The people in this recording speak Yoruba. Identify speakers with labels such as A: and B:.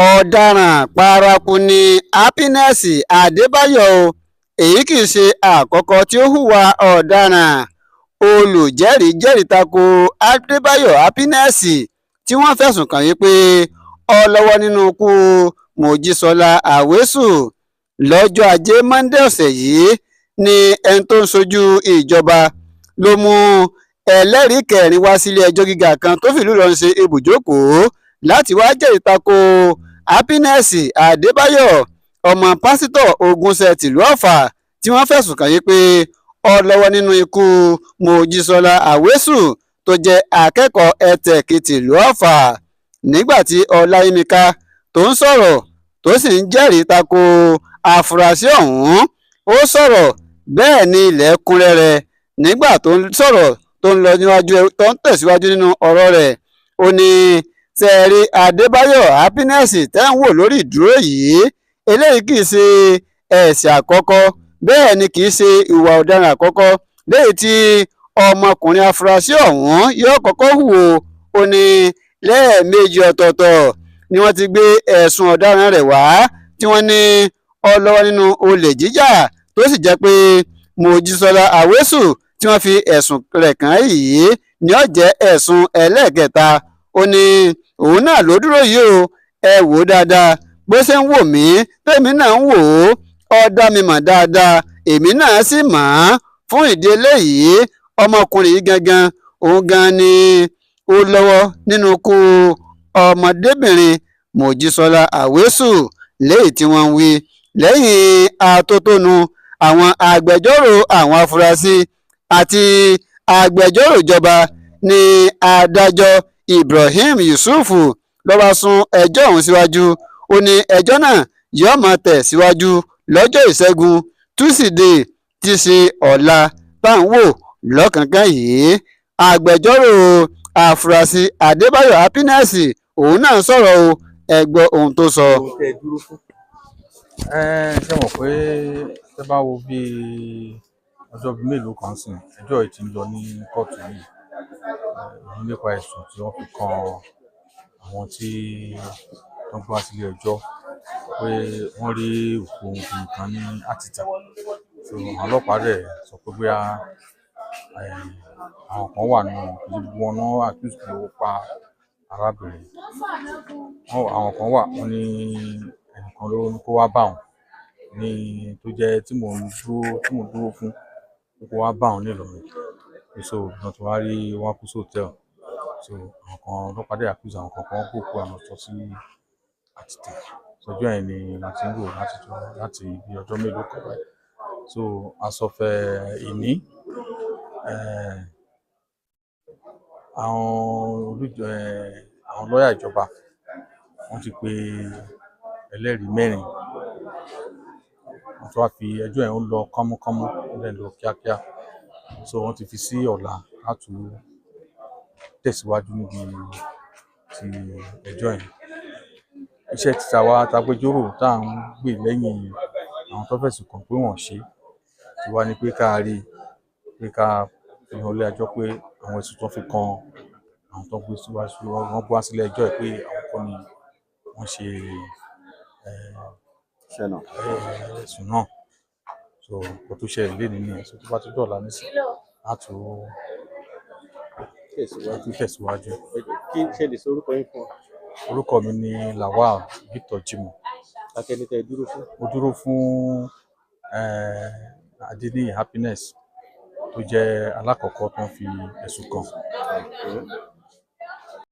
A: Ọ̀daràn paraku ni Happiness Adébáyò, èyí kì í ṣe àkọ́kọ́ tí ó hùwà ọ̀daràn. Olùjẹ́rìí jẹ́rìí tako Adébáyò Happiness tí wọ́n fẹ̀sùn kàn wípé ó lọ́wọ́ nínú ikú Mojísọ́lá Àwésù. Lọ́jọ́ Ajé Monde ọ̀sẹ̀ yìí ni ẹni tó ń ṣojú ìjọba ló mú ẹlẹ́rìí kẹrin wá sílé ẹjọ́ gíga kan tó fìlú Ìlọrin ṣe ibùjókòó láti wáá jẹ́rìí tako Happiness Adébáyò, ọmọ pásítọ̀ Ògúnṣe tìlú Ọ̀fà, tí wọ́n fẹ̀sùn kàn wípé ó lọ́wọ́ nínú ikú Mojísọ́lá Àwésù tó jẹ́ akẹ́kọ̀ọ́ ETech tìlú Ọ̀fà. Nígbà tí Ọláyímíkà tó ń sọ̀rọ̀ tó sì ń jẹ́rìí tako àfúrásì ọ̀hún, ó sọ̀rọ̀ bẹ́ẹ̀ ní ilẹ̀ kúnrẹ́rẹ́. Nígbà tó ń sọ̀rọ̀, tó ń lọ níwájú, tó ń tẹ̀síwájú nínú ọ̀rọ̀ rẹ̀, ó ní sẹ́ẹ̀rí Adébáyò Happiness tẹ́ ń wò lórí ìdúró yìí, eléyìí kì í ṣe ẹ̀ṣẹ̀ àkọ́kọ́, bẹ́ẹ̀ ni kì í ṣe ìwà ọ̀daràn àkọ́kọ́ léyìí tí ọmọkùnrin afurasí ọ̀hún yóò kọ́kọ́ hù o. Ó ní lẹ́ẹ̀mejì ọ̀tọ̀ọ̀tọ̀ ni wọ́n ti gbé ẹ̀sùn ọ̀daràn rẹ̀ wá, tí wọ́n ní ó lọ́wọ́ nínú olè jíjà, tó sì jẹ́ pé Mojísọ́lá Àwésù tí wọ́n fi ẹ̀sùn rẹ̀ kàn yìí ni ó jẹ́ ẹ̀sùn ẹlẹ́ẹ̀kẹta. Ó ní òun náà ló dúró yìí o, ẹ wò ó dáadáa, bó ṣe ń wò mí tèmi náà ń wò ó, ó dá mi mọ̀ dáadáa, èmi náà sì mọ̀ ọ́n. Fún ìdí eléyìí, ọmọkùnrin yìí gangan, òun gan ni ó lọ́wọ́ nínú ikú ọmọdébìnrin Mojísọ́lá Àwésù léyìí tí wọ́n ń wí. Lẹ́yìn atótónu àwọn agbẹjọ́rò àwọn afurasí àti agbẹjọ́rò ìjọba ní adájọ́ Ibrahim Yusuf ló bá sún ẹjọ́ ọ̀hún síwájú. Ó ní ẹjọ́ náà yóò máa tẹ̀ síwájú lọ́jọ́ Ìṣẹ́gun Túsídẹ̀ẹ́, tí í ṣe ọ̀la tá à ń wò lọ́kánkán yìí. Agbẹjọ́rò àfúrásì Adébáyò Happiness, òun náà sọ̀rọ̀ o, ẹ gbọ́ ohun tó sọ.
B: Ẹ ṣe mọ̀ pé tẹ́ bá wo bí ọjọ́ bíi mélòó kan sìn, ẹjọ́ yìí ti ń lọ ní kóòtù yìí, èyí nípa ẹ̀sùn tí wọ́n fi kan àwọn tí wọ́n gbé wá sílé ẹjọ́ pé wọ́n rí òkú obìnrin kan ní Àtìtàn. So àwọn ọlọ́pàá dẹ̀ sọ pé bóyá àwọn kan wà nínú wọn, kì í ṣe gbogbo wọn náà accuse pé ó pa arábìnrin. Àwọn kan wà, wọ́n ní ẹnìkan ló ní kó wá bá òun ní tó jẹ́ tí mò ń dúró fún pé kó wá bá òun ní Ìlọrin. So wọ́n ti wá rí wọn kú sí hotel. So àwọn kan, ọlọ́pàá dẹ̀ accuse àwọn kan pé wọ́n gbókùú àwọn sọ sí Àtìtàn. So ọjọ́ yẹn ni a ti ń rò láti bí ọjọ́ mélòó kan báyìí. So as of ìní, àwọn lọ́yà ìjọba, wọ́n ti pe ẹlẹ́rìí mẹ́rin. Wọ́n tún wá fi ẹjọ́ yẹn ń lọ kánmúkánmú, ó dẹ̀ ń lọ kíákíá. So wọ́n ti fi sí ọ̀la láti tẹ̀síwájú níbi ti ẹjọ́ yẹn. Iṣẹ́ tí àwa tagbẹjọ́rò tá à ń gbè lẹ́yìn àwọn tó fẹ̀sùn kàn pé wọ́n ṣe ti wá ní pé ká rí pé ká fi hàn ilé ẹjọ́ pé àwọn ẹ̀sùn tó fi kan àwọn tó gbé síwájú, wọ́n gbé wá sílé ẹjọ́ yìí pé àwọn kọ́ ni wọ́n ṣe ẹ̀sùn náà. So nǹkan tó ṣẹlẹ̀ lénìí nìyẹn. So tó bá tún dọ̀la nísìnyí, á tún tẹ̀síwájú.
C: Kí ṣe lè sọ orúkọ yín fún wa?
B: Orúkọ mi ni Lawal Victor Jimoh.
C: Àti ẹni tẹ́ ẹ dúró fún?
B: Mo dúró fún Adeniyi Happiness tó jẹ́ alákọ̀ọ́kọ́ tó ń fi ẹ̀sùn kàn.